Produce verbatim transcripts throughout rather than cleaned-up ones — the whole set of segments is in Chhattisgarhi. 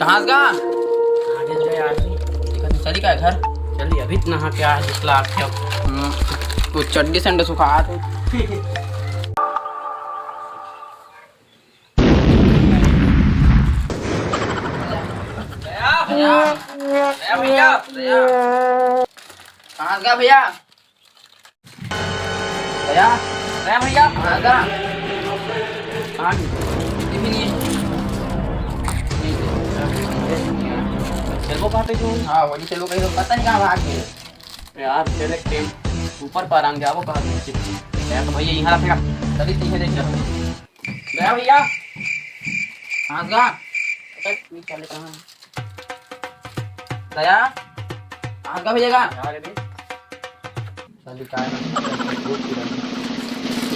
कहाँ से गा? आगे से यार। देखा तो चली का घर? चली, अभी तो नहा के आया, जिसला आके अब। हम्म, वो चड्डी संडे सुखात हे। दया, दया, दया भैया, दया। कहाँ से गा भैया? भैया, अरे भैया, आ जा। हाँ, ये भी नहीं है। चलो कहाँ पे तू? हाँ, वही चलो कहीं, पता नहीं कहाँ भाग गए। यार, चले टेम ऊपर पर आएंगे, आवो कहाँ नीचे। यार, तो भैया यहाँ रखेगा। तभी तीन है, देख लो। गया भैया। कहाँ से गा? पता नहीं चले कहाँ। दया, कहाँ से गा भैया का? यार, अरे। साली का है ना?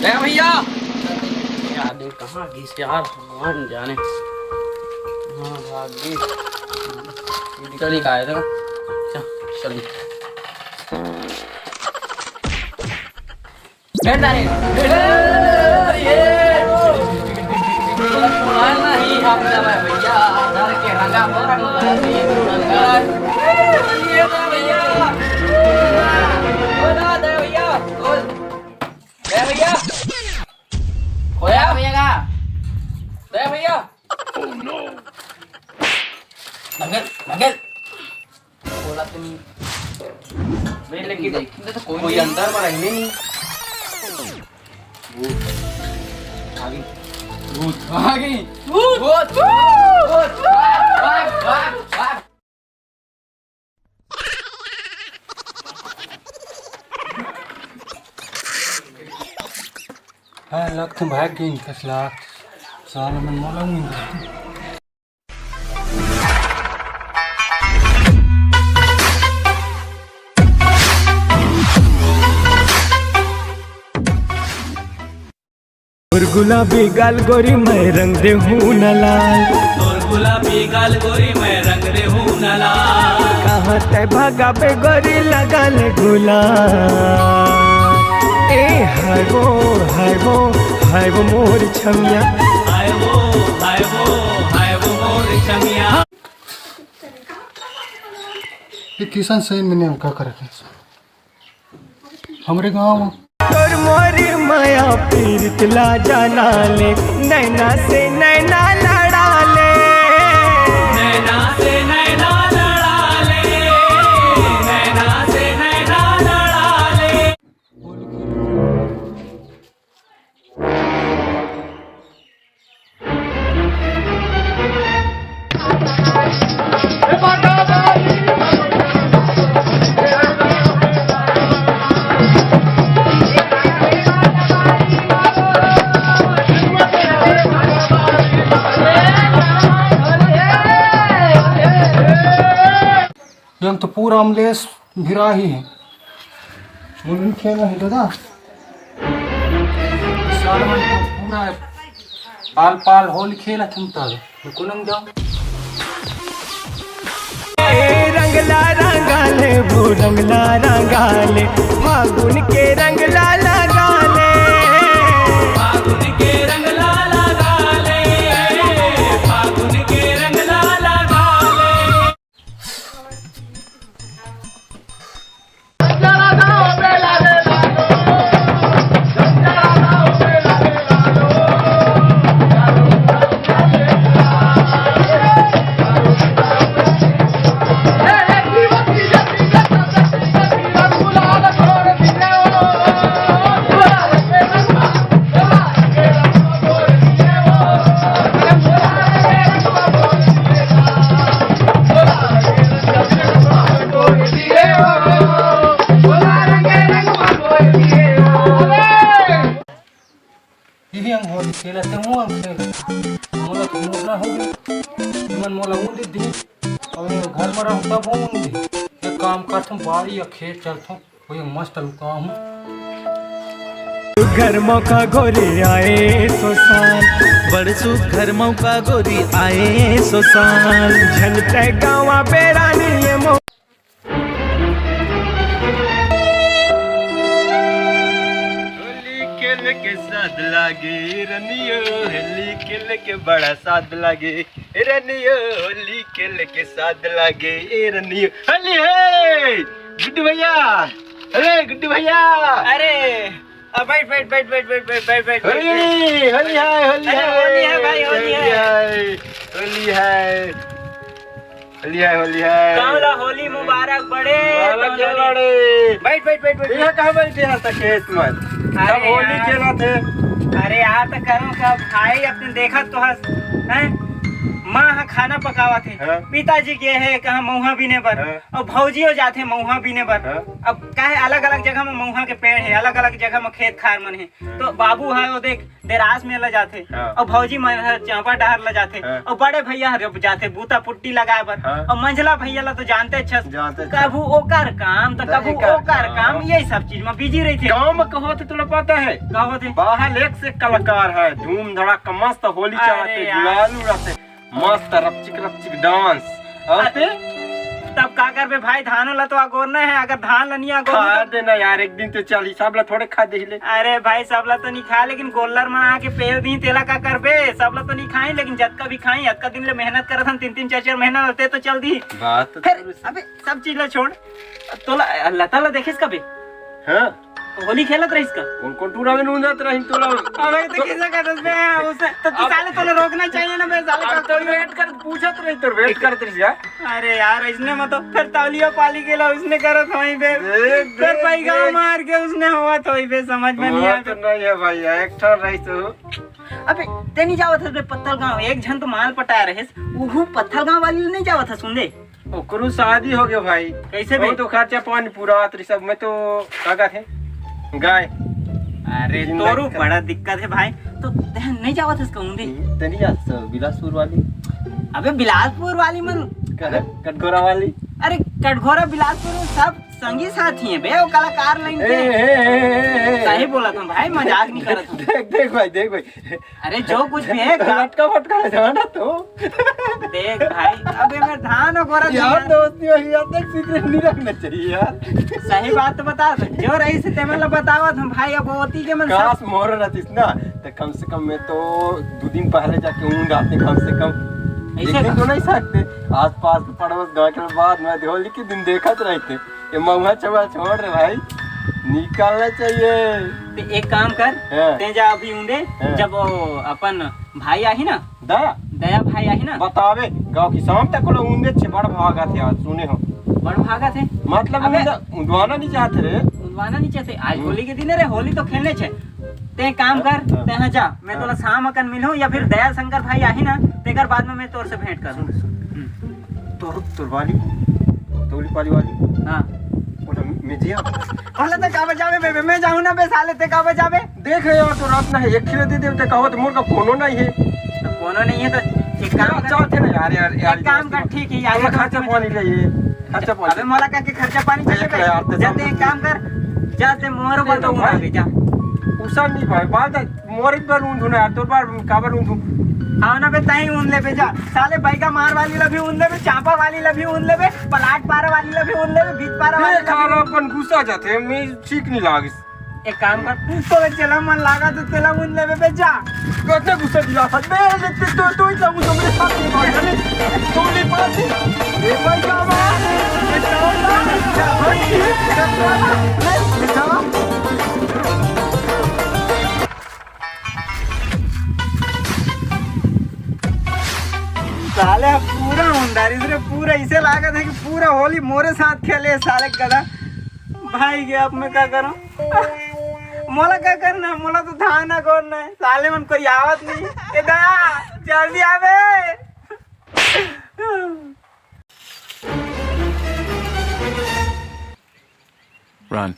गया भैया। ये आदमी कहाँ गिस यार, भगवान जाने। हाँ, भाग गिस। चली का है तो? चल, चली। बैठ जा रे। ये पुराना ही हम जब है भैया, घर के रंगा बरंगा ही रंगा। ये तो भैया। ओ ना दे भैया। ओ। दे भैया। खोया भैया का? दे भैया। नगल, नगल। बोला तो नहीं। नहीं, लेकिन देखिन तो कोई कोई नहीं। अंदर में रहने नहीं। भूत। आ गई। भूत। आ गई। भूत। भूत। भूत। भाग, भाग, भाग, भाग। हाँ, लगथे भाग गई, कस लाग। साला मन मोला नहीं। तोर गुलाबी गाल गोरी मैं रंग दे हूँ न लाल। तोर गुलाबी गाल गोरी मैं रंग दे हूँ न लाल। कहाँ तै भगाबे गोरी लगा ले गुलाल। ए हाय वो, हाय वो, हाय वो मोर छमिया। हाय वो, हाय वो, हाय वो मोर छमिया। ये किशन सैन मैंने का कर रखे हैं। हमरे गाँव म। तोर मोरी माया पीरित ला जाना ले, नैना से नैना लड़ा ले। नैना से नैना लड़ा ले, नैना से नैना लड़ा ले। हम तो पूरा अमलेश भिराही है। मुर्गी खेल रहे दादा। साल मन तो पूरा आल पाल होली खेलत हन तब। मैं कोन जाऊँ? ए रंगला रंगाले, वो रंगला रंगाले, फागुन के रंगला लगाले। फागुन के रंगला लगाले, फागुन के रंगला लगाले। यही हम होली खेलत हे, वो हम खेलत हे। मोला तो मोरना हो गई। तुमन मोला उन दे दी। और ये घर में रहूं तब वो उन दे। एक काम करथूं, बाड़ी या खेत चलथूं, वो ये मस्त लुकाहूं। घर मौका गोरी आए सो साल, बड़ सुख घर मौका गोरी आए सो साल। झन तै गावा बेरानी ये मो- होली खेले के साथ लागे रनियो, होली खेल के बड़ा साथ लागे रनियो, होली खेल के साथ लागे रनियो। होली है गुड्डू भैया, अरे गुड्डू भैया। अरे, अब बैठ, बैठ, बैठ। होली, होली है, होली अरे, है। होली है भाई, होली है। होली है, होली है। होली है, होली है। कौन ला होली मुबारक बड़े, मुबारक कौन ला होली? बड़े। बैठ, बैठ, बैठ, बैठ। ये कहाँ बैठे हैं तो खेत में? अरे सब होली यार। खेलत हे। अरे यार, तो करूँ का भाई, अपने देखत तो हस, हैं? माँ ह खाना पकावत हे। हाँ। पिताजी गे हे कहाँ मउहा बीने बर। हाँ। अउ भौजी हो जाथे मउहा बीने बर। हाँ। अब का हे, अलग-अलग जगह म मउहा के पेड़ हे, अलग-अलग जगह म खेत खार मन हे। हाँ। तो बाबू ह वो देख देरास में ला जाथे, हाँ। अउ भौजी मन ह चांपा डहर ला जाथे, हाँ। अउ बड़े भैया ह जाथे बूता पुट्टी लगाए बर, हाँ। अउ मंझला भैया ला तो जानते छस, जानते छस। कभू ओकर काम त त कभू एकर ओकर काम। काम, यही सब चीज म बिजी रहिथे। गाँव म का होथे तोला पता हे? का होथे? बाहर एक से कलाकार हे, धूम धड़ाका मस्त होली अरे चलाथे, यार। गुलाल उड़ाथे। मस्त रपचिक रपचिक डांस। अउ अ-, ते? तब का करबे भाई, धानो ला तो अगोरना हे, अगर धान ला नी अगोरना खा तो देना यार, एक दिन तो चल, सब ला थोड़े खा दे ले। अरे भाई, सब ला तो नी खा, लेकिन गोल्लर मन आके पेल दी, तेला का करबे? सब ला तो नी खाई, लेकिन जतका भी खाई, अतका दिन ले मेहनत करत हन, तीन तीन चार चार महीना होते तो चल दी। बात तो फिर, सही। अबे, सब चीज ला छोड़, तोला लता ला देखेस कबे? हाँ। होली खेलत रहिस का? कौन कौन टूरा में नूंदत रहिन तोला? अबे तो किसे करत बे? उसे तो तू अब साले तोला रोकना चाहिए ना बे, साले अब का तो कोई वेट कर, पूछत रही तो वेट करत रही यार। अरे यार, इसने मत तो फिर तौलिया पाली गेला, उसने करत होई बे। देख, फिर देख, पैगा देख। मार के उसने होवत होई बे, समझ में नहीं हुआ आता। तो नहीं है भाई, एक ठन रही तो। अबे ते नहीं जावत हस बे पत्थल गांव, एक झन तो माल पटाए रहिस, उहू पत्थल गांव वाली नहीं जावत हस, सुन दे। ओकरो शादी हो गया भाई। कैसे बे? वो तो खर्चा पानी पूरा आत रही सब, मैं तो का कहत हे गाय। अरे जिंदा तोरो कर। बड़ा दिक्कत हे भाई, तो तहन नहीं जावत हस कहूं दे? तनी जा स-, बिलासपुर वाली। अबे बिलासपुर वाली मन। कहे, कटघोरा वाली। अरे कटघोरा बिलासपुर में सब संगी साथी हे बे, वो कलाकार लाइन ए, के। ए, ए, ए, ए, ए। सही बोलत हूँ भाई, मजाक नहीं करत हूँ। देख, देख भाई, देख भाई। अरे जो कुछ भी है, का- लटका फटका है जाना तो। देख भाई, अब ये मेरे धान और गोरा यार, धान। दोस्ती वाली यार, देख, सीक्रेट नहीं रखना चाहिए यार। सही बात तो बता, जो रही से तेमन ला बतावत हम भाई, अब ओती के मन सब काश मोर रहतीस ना, तो कम से कम मैं तो दो दिन पहले जाके ऊन डालते कम से कम। ऐसे एक दिन का? तो नहीं सकते, आसपास के पड़ोस गाँव के बाद मैं होली के दिन देखत रहते। ये महुआ छुआ छोड़ रे भाई, निकालना चाहिए। ते एक काम कर, हाँ। ते जा अभी ऊंदे, हाँ। जब वो अपन भाई आही ना, दया? दया भाई आही ना, बतावे, गाँव की शाम तक को ऊंदे छे बड़ भागत हे यार, सुने हो। बड़ भागत हे? मतलब अबे ऊंदा-, उंदवाना नहीं चाहते रे। उंदवाना नहीं चाहते, आज हम्म। होली के दिन रे, होली तो खेलने छे। ते काम कर, हाँ। ते यहाँ जा, मैं हाँ। तोला शाम अकन मिलूँ या फिर दया शंकर भाई आही ना, तेकर बाद में मैं तोर से भेंट करूँ। सुन, सुन। हम्म। तोर, तोर वाली, तोली पाली वाली। हाँ। बोला, मैं जिया। बोला, "ते काबर जाबे बे, बे? मैं जाहूँ ना बे, साले, ते काबर जाबे?" देख रे यार, तो रात ना है, एक किलो दे दे, ते कहो तो मोर का कोनो नहीं है। तो कोनो नहीं है तो एक काम कर। जाओ थे ना यार, यार, यार, एक काम कर, ठीक है यार, तो ये खर्चा तो पानी ले ये, खर्चा पानी। अबे मोला का के खर्चा पानी चाहिए देख बे? यार, ते जाते एक काम कर, जाते मोर को तो तो उड़ा भाई। दे, जा। उसा नहीं भाई, बात मोर एक बार ऊंधू ना यार, तोर बार काबर ऊंधू? हाँ ना बे, ताई ऊंध ले बे जा। साले बैगा मार वाली ला भी ऊंध ले बे, चांपा वाली ला भी ऊंध ले बे, पलाट पारा वाली ला भी ऊंध ले बे, बीच पारा वाली देख ला भी यार, अपन गुस्सा जाते, मैं ठीक नहीं लागिस। एक काम कर, तोला जेला मन लागा तो तेला ऊंध ले बे, बे जा। कतने गुस्सा दिला था, बे, बे, तो, तो, तो इतना गुस्सा मेरे साथ नहीं मार, अरे, तू नहीं पाती। ए भाई, क्या बात? ए, क्या बात? क्या बात? ए, क्या बात? साले पूरा ऊंध डारिस रे, पूरा इसे लागत है कि पूरा होली मोरे साथ खेले साले गधा। भाई के अब मैं का करूं? मोला का करना है? मोला तो धान ना करना है। साले मन कोई आवत नहीं। ए दया, जल्दी आवे। Run.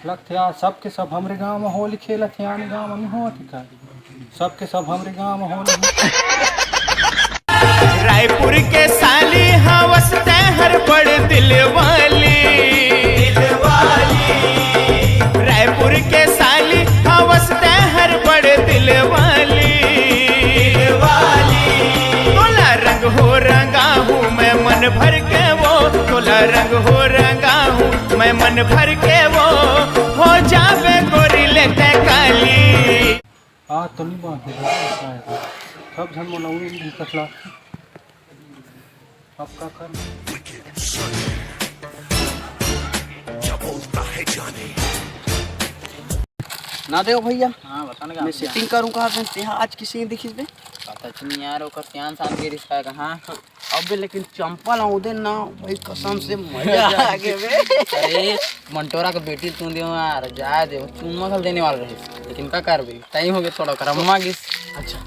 लगथे आज सबके सब हमरे गांव में होली खेलत हे, आने गांव में होत हे का? सबके सब हमरे गांव में होली। रायपुर के साली हवस तैं हर बड़ दिल वाली। रायपुर के साली हवस तैं हर बड़ दिल वाली। तोला रंग हो रंगाहूँ मैं मन भर के वो, तोला रंग हो रंगाहूँ मैं मन भर के वो, हो जाबे गोरी ले तैं काली। आज तो नहीं बांधे, सब झन मन उड़ी उड़ी कसला। अब का कर? ना देव भैया, हाँ, बता ना, मैं सेटिंग करूँ कहा, तेहा आज किसी ने दिखिस बे? पता नहीं यार, ओकर सियान शान के रिश्ता है कहाँ। अबे लेकिन चंपल आऊ दे ना भाई, कसम से मजा आ गए बे। अरे, मंटोरा के बेटी तू दे यार, जाए दे, चुम्मा घल देने वाला रहे, लेकिन का करबे, टाइम हो गया थोड़ा, कर अम्मा गिस। अच्छा,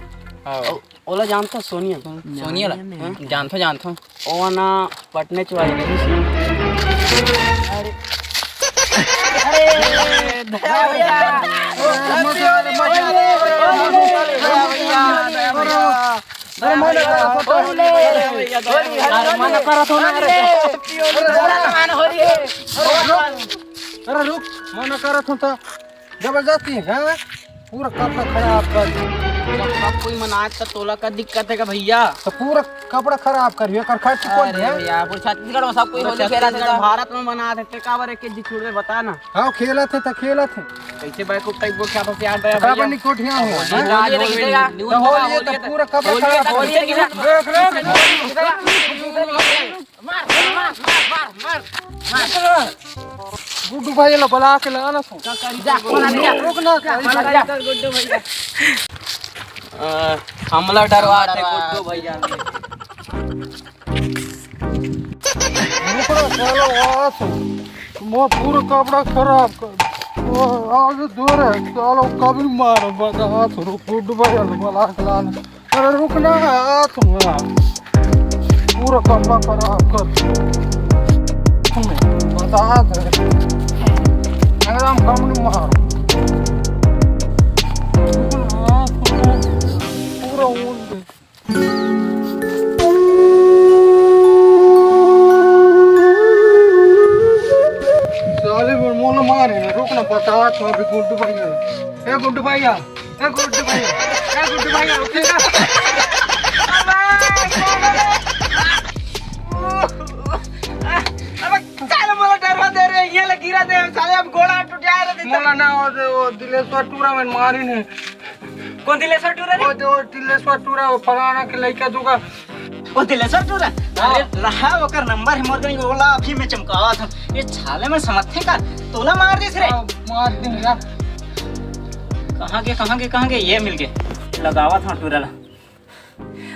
हाँ। ओ- ओला जानता सोनिया? सोनिया ला? जानथो, जानथो। ओ ना पटने चुआई रही। अरे, अरे मना करत हो ना रे। अरे रुक, मना करत हो त जबरदस्ती है। पूरा कपड़ा खराब कर दिया। सब कोई मनात त तोला का दिक्कत है का भैया? तो पूरा कपड़ा खराब कर दिया, कर खर्च कौन अरे है? भैया, पूरा छत्तीसगढ़ में सब कोई होली खेला था, भारत में मनात है, ते काबर एक चीज छोड़ दे, बता ना। हाँ, खेलत है तो खेलत है। कैसे बैक उप टाइप को क्या फंसे यार काबर नहीं कोठिया हो? आज होली खेलेगा। तो होली है तो पूरा कपड़ा खराब कर दिया। देख रहे हो? गुड्डू भाई ला बुला के लाना था। रुक ना। हमला डरवा थे गुड्डू भैया। रुक ना, साला, आज मो पूरा कपड़ा खराब कर। ओ, आज दूर है, साला, कभी मार बता, आज रुक, गुड्डू भाई ला बुला के लाना। अरे रुक ना, आ तुम यार। पूरा कपड़ा खराब कर। बता दे। एकदम कम नहीं मार। पूरा ऊन दे। साले मोला मारे ना, रुक ना, बता तो अभी गुड्डू भैया। ए गुड्डू भैया। ए गुड्डू भैया, ए गुड्डू भैया, उठ ना। अबे, साले मोला डरवा दे रहे, ये ले गिरा दे, साले अब गोड़ा टूट जाए रे। मोला ना, वो, वो दिलेश्वर टूरा में मारी ने। कौन दिलेश्वर टूरा रे? वो जो दिलेश्वर टूरा, वो फलाना के लइका दुगा। वो दिलेश्वर टूरा? हाँ। अरे रहा ओकर नंबर है मोर कनी, ओला अभी मैं चमकावा था। ये साले में समझते का? तोला मार दिस रे। हाँ, मार दिन यार। कहाँ के, कहाँ के, कहाँ के? ये मिल गए। लगावा था टूरा ला।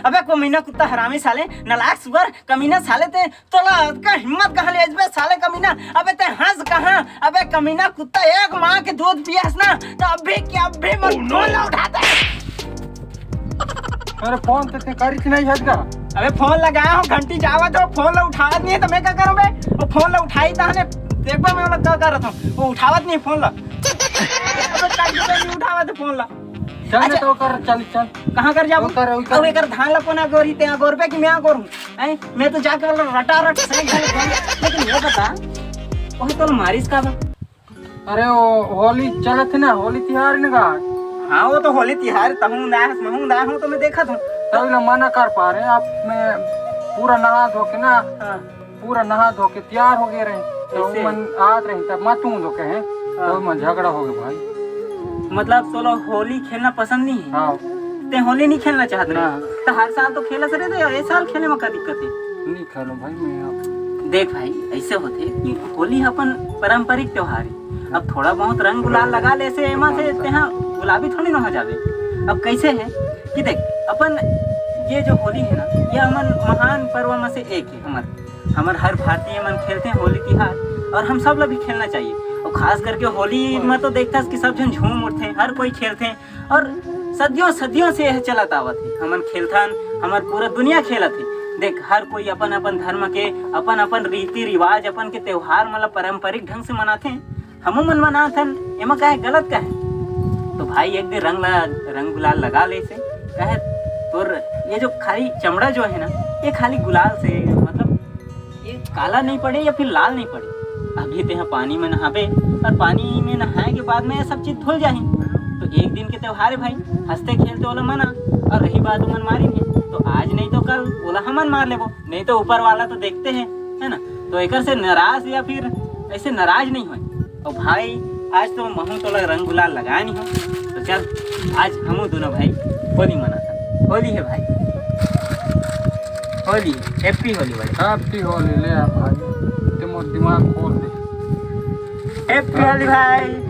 अबे कमीना कुत्ता, हरामी साले, नालायक सुअर, कमीना साले, ते तोला का हिम्मत कहाँ ले अजबे साले कमीना? अबे ते हंस कहाँ? अबे कमीना कुत्ता, एक माँ के दूध पियस ना, तो अभी के अभी मन फोन ला उठा दे। अरे फोन तो ते करी कि नहीं हज का? अबे फोन लगाया हूँ, घंटी जावत हो, फोन ला उठावत नहीं है तो मैं क्या करूँ बे? वो फोन ला उठाई ताने, देखबा मैं ओला क्या करत हूँ, वो उठावत नहीं फोन ला। अबे काहे नहीं उठावत है फोन ला? चल अच्छा। तो कर, चल, चल। कहाँ कर जाबो? वो कर, वो कर। अब एकर धान ला कोना गोरी ते गोरबे कि मैं गोरू? हैं? मैं तो जाके वाला रटा रट सही घर घर। लेकिन ये बता, वही तो मारिस का बा? अरे वो होली चलत है ना, होली तिहार ने का। हाँ, वो तो होली तिहार, तहूँ ना है, महूँ ना हूँ, तो मैं देखा था। तब ना मना कर पा रहे आप, मैं पूरा नहा धो के ना, हाँ। पूरा नहा धो के तैयार हो गए रहे। तो कैसे? मन आत रहे तब मैं तू धो के हैं, हाँ। तो मन झगड़ा हो गया भाई। मतलब तोला होली खेलना पसंद नहीं है? हाँ। ते होली नहीं खेलना चाहत रहे? ना। तो हर साल तो खेलत रहे, तो ये साल खेले में का दिक्कत है? नहीं खेलो भाई मैं अब। देख भाई, ऐसे होते कि होली अपन पारंपरिक त्योहार है। अब थोड़ा बहुत रंग गुलाल लगा ले से एमा से तेहा गुलाबी थोड़ी ना हो जावे। अब कैसे है कि देख, अपन ये जो होली है ना, ये हमन महान पर्व में से एक है हमर। हमर हर भारतीय मन खेलते हैं होली तिहार, और हम सब ला भी खेलना चाहिए। और खास करके होली में तो देखथस कि सब झन झूम उठते हैं, हर कोई खेलते हैं। और सदियों सदियों से यह चलत आवत है, हमन खेलथन, हमर पूरा दुनिया खेलत है। देख, हर कोई अपन अपन धर्म के, अपन अपन रीति रिवाज, अपन के त्योहार मतलब पारंपरिक ढंग से मनाथे। हमू मन मनाथन, एमा का हे, गलत का हे? तो भाई एक दे रंग ला, रंग गुलाल लगा ले से, कहे तोर ये जो खाली चमड़ा जो है ना, ये खाली गुलाल से, मतलब ये काला नहीं पड़े या फिर लाल नहीं पड़े। अभी तेहा पानी में नहाबे और पानी में नहाए के बाद में ये सब चीज धुल जाही। तो एक दिन के त्योहार है भाई, हंसते खेलते ओला मना, और रही बात ओमन मारिन हे, तो आज नहीं तो कल ओला हमन मार लेबो, नहीं तो ऊपर वाला तो देखते हैं, है ना? तो एकर से नाराज या फिर ऐसे नाराज नहीं होए। और भाई, आज तो महू तोला रंग गुलाल लगाए नहीं हो, तो चल आज हमू दोनों भाई होली मनाथन। होली है भाई, होली, हैप्पी होली भाई। हैप्पी होली। ले आ भाई, ते मोर दिमाग खोल दे। हैप्पी होली भाई।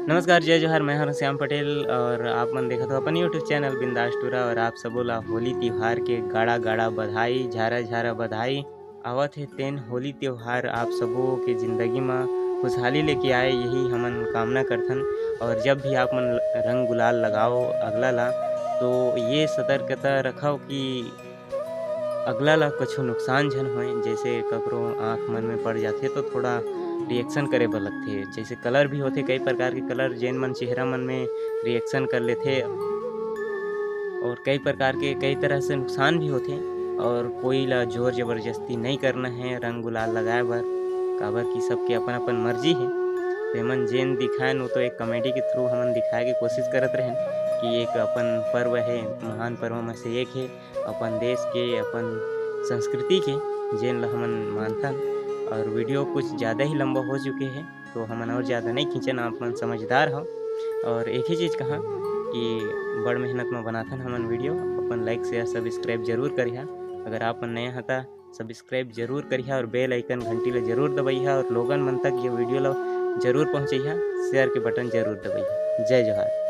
नमस्कार, जय जोहार, मैं हूं श्याम पटेल और आप मन देखत हो अपन YouTube चैनल बिंदास टूरा। और आप सबो ला होली तिहार के गाड़ा गाड़ा बधाई, झारा झारा बधाई। आवत हे तेन होली त्योहार आप सबो के जिंदगी म खुशहाली लेके आए, यही हमन कामना करथन। और जब भी आप मन रंग गुलाल लगाओ अगला ला, तो ये सतर्कता रखो कि अगला ला कुछ नुकसान झन होए। जैसे ककरो आँख मन में पड़ जाथे तो थोड़ा रिएक्शन करे बर लगथे। जैसे कलर भी होथे, कई प्रकार के कलर जेन मन चेहरा मन में रिएक्शन कर लेथे, और कई प्रकार के कई तरह से नुकसान भी होथे। और कोई ला जोर जबरदस्ती नहीं करना है रंग गुलाल लगाए बर, काबर कि सबके अपन अपन मर्जी है। तो एमन जेन दिखाएन वो तो एक कॉमेडी के थ्रू हमन दिखाए के कोशिश करत रहेन कि एक अपन पर्व है, महान पर्व में से एक है, अपन देश के, अपन संस्कृति के, जेन ला हमन मानथन। और वीडियो कुछ ज़्यादा ही लंबा हो चुके हैं, तो हमन और ज़्यादा नहीं खींचन, आप मन समझदार हो। और एक ही चीज़ कहा कि बड़ मेहनत में बनाथन हमन वीडियो। अपन लाइक शेयर सब्सक्राइब जरूर करिहा। अगर आप मन नया हता, सब्सक्राइब जरूर करिहा और बेल आइकन घंटी ला जरूर दबइहा और लोगन मन तक ये वीडियो ला जरूर पहुँचइहा, शेयर के बटन जरूर दबइहा। जय जोहार।